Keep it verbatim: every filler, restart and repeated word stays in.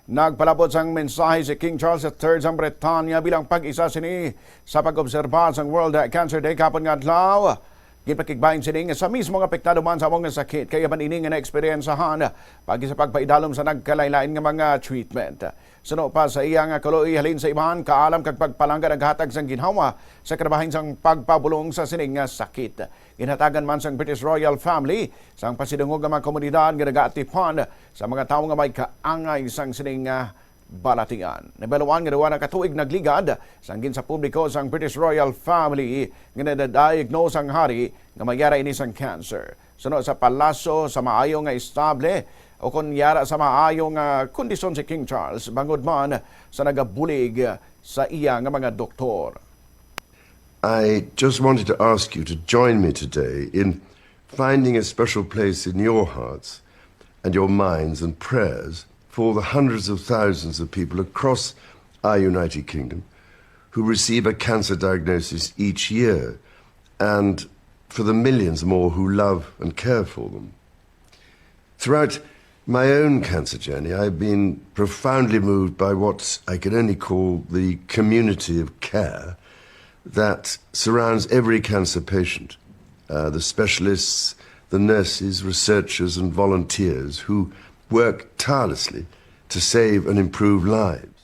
Nagpalabot sang mensahe si King Charles the Third sang Britanya bilang pag-isa sini sa pag-obserba sang World Cancer Day kahapon nga adlaw. Ginpakigbahin sini nga sa mismo nga apektado man sa amo nga sakit, kay aban ini nga naeksperiyensahan pag sa pagpaidalom sa nagkalain-lain nga mga treatment. Suno pa sa iya nga kaluoy, halin sa iban, kaalam kag pagpalangga naghatag sang ginhawa sa kinabahin sang pagpabulong sa sining nga sakit. Ginhatagan man sang British Royal Family sang pasidungog ang mga komunidad nga nagaatipan sa mga tawo nga may kaangay sang sining nga balatian. Nabaluan nga duwa na ka tuig nagligad sang ginsapubliko sang British Royal Family nga nada-diagnose ang hari nga may yara ini sang cancer. Suno sa palasyo, sa maayo nga estable o kon yara sa maayo nga kondisyon si King Charles, bangod man sa nagabulig sa iya nga mga doktor. I just wanted to ask you to join me today in finding a special place in your hearts and your minds and prayers for the hundreds of thousands of people across our United Kingdom who receive a cancer diagnosis each year, and for the millions more who love and care for them. Throughout my own cancer journey, I've been profoundly moved by what I can only call the community of care that surrounds every cancer patient, uh, the specialists, the nurses, researchers, and volunteers who work tirelessly to save and improve lives.